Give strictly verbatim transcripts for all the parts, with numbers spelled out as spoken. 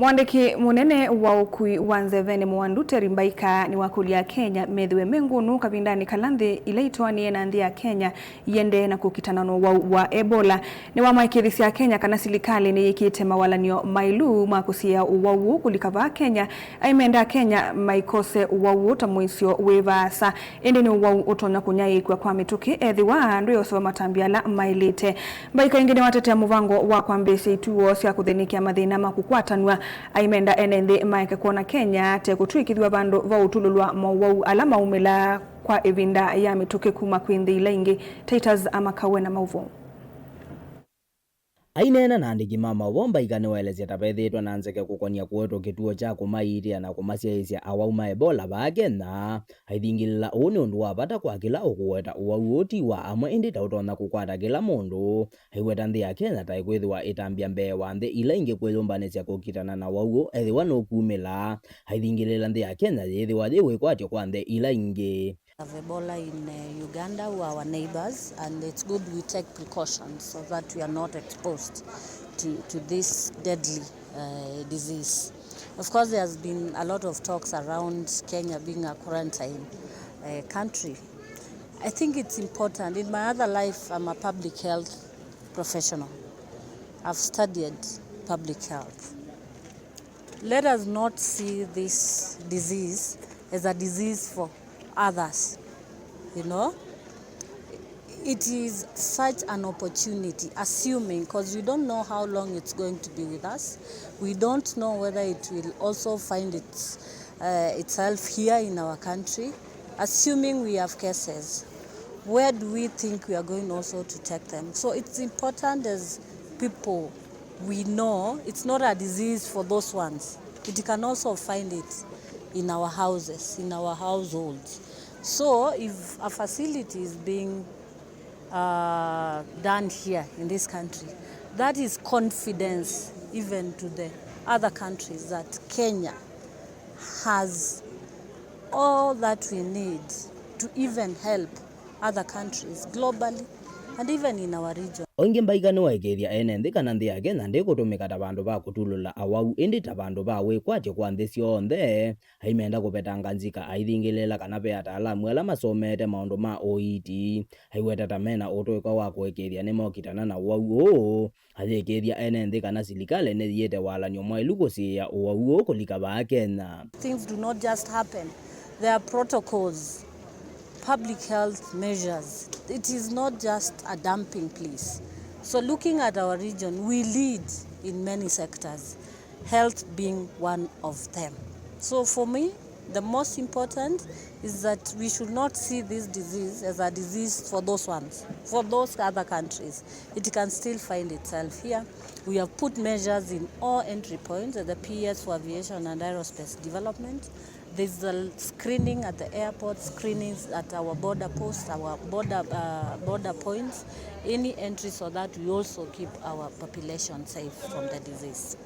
Mũandĩki mũnene wa ũkui wa nzeveni Mwandu Terry Mbaika nĩwakũlya Akenya methĩwe me ngũnũ kavindanĩ kala nthĩ ila itoanĩe na nthĩ ya Kenya iendee na kũkitana na ũwau wa Ebola. Nĩwamaĩkĩĩthisye Akenya kana silikalĩ nĩyĩkĩte mawalany'o maĩlu ma kũsiĩĩa ũwau ũũ kũlika vaa Kenya. Aimenda Akenya maikose ũwau ũũ ta mũisyo wĩ vaasa, ĩndĩ nĩ ũwau ũtonya kũnyaĩĩkw'a kwa mĩtũkĩ ethĩwa ndwĩ ũseũva matambya ala maĩlĩte. Mbaika ĩngĩ nĩwatetea mũvango wa kwambĩĩsya ituo sya kũthĩnĩkĩa mathĩna ma kũkwatanw'a. Aimenda ene nthĩ maeke kwona Kenya te kũtw'ĩkĩthw'a vandũ va ũtulũlwa mowau ala maumĩlaa kwa ĩvinda ya mĩtũkĩ kuma kwĩ nthĩ ila ingĩ. Titus Amakawe na maũvoo. Aineena na andĩki ma maũvoo, Mbaika nĩwaelesya ta vethĩĩtwe na nzeke kũkonia kũetwa kĩtuo kya kũmaiitĩa na kũmasyaĩĩsya awau ma Ebola vaa Kenya. Aithingĩlĩla ũũ nĩ ũndũ wa vata kwa kĩla ũkũweta ũwau ũũ ti wa amwe, ĩndĩ ta ũtonya kũkwata kĩla mũndũ. Aiweta nthĩ ya Kenya ta ĩkwĩthĩwa ĩtambya mbee wa nthĩ ila ingĩ kwĩyũmbanĩsya kũkitana na ũwau ũũ ethĩwa nũkumĩla. Aithingĩlĩla nthĩ ya Kenya yĩthĩwa yĩ wĩkwatyo kwa nthĩ ila ingĩ. Of Ebola in, uh, Uganda, who are our neighbors, and it's good we take precautions so that we are not exposed to, to this deadly, uh, disease. Of course, there has been a lot of talks around Kenya being a quarantine, uh, country. I think it's important. In my other life, I'm a public health professional. I've studied public health. Let us not see this disease as a disease for others, you know. It is such an opportunity, assuming, 'cause we don't know how long it's going to be with us. We don't know whether it will also find its, uh, itself here in our country. Assuming we have cases, where do we think we are going also to take them? So it's important as people we know it's not a disease for those ones. It can also find it in our houses, in our households. So if a facility is being, uh, done here in this country, that is confidence even to the other countries that Kenya has all that we need to even help other countries globally and even in our region. O ĩngĩ, Mbaika nĩwaĩkĩĩthya ene nthĩ kana nthĩ ya Kenya ndĩkũtũmĩka ta vandũ va kũtulũla awau, ĩndĩ ta vandũ va wĩkwatyo kwa nthĩ syonthe. Aimenda kũvetanga nzika aithingĩlĩla kana ve ataalamu ala masomete maũndũ ma ũiiti. Aiweta ta mena ũtũĩka wa kũĩkĩĩthya nĩmokitana na ũwau ũũ. Ayĩkĩĩthya ene nthĩ kana silikalĩ nĩyiĩte walany'o mwaĩlu kũsiĩĩa ũwau ũũ kũlika vaa Kenya. Things do not just happen. There are protocols, public health measures. It is not just a dumping place. So looking at our region, we lead in many sectors, health being one of them. So for me, the most important is that we should not see this disease as a disease for those ones, for those other countries. It can still find itself here. We have put measures in all entry points at the P S for Aviation and Aerospace Development. There's a screening at the airport, screenings at our border posts, our border, uh, border points, any entry, so that we also keep our population safe from the disease.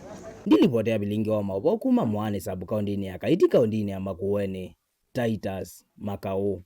Ndilipoti ya vilingi wa maũvoo kuma Mwaani sub-kaũndĩnĩ ya Kaiti, kaũndĩnĩ ya Makueni, Titus Makau.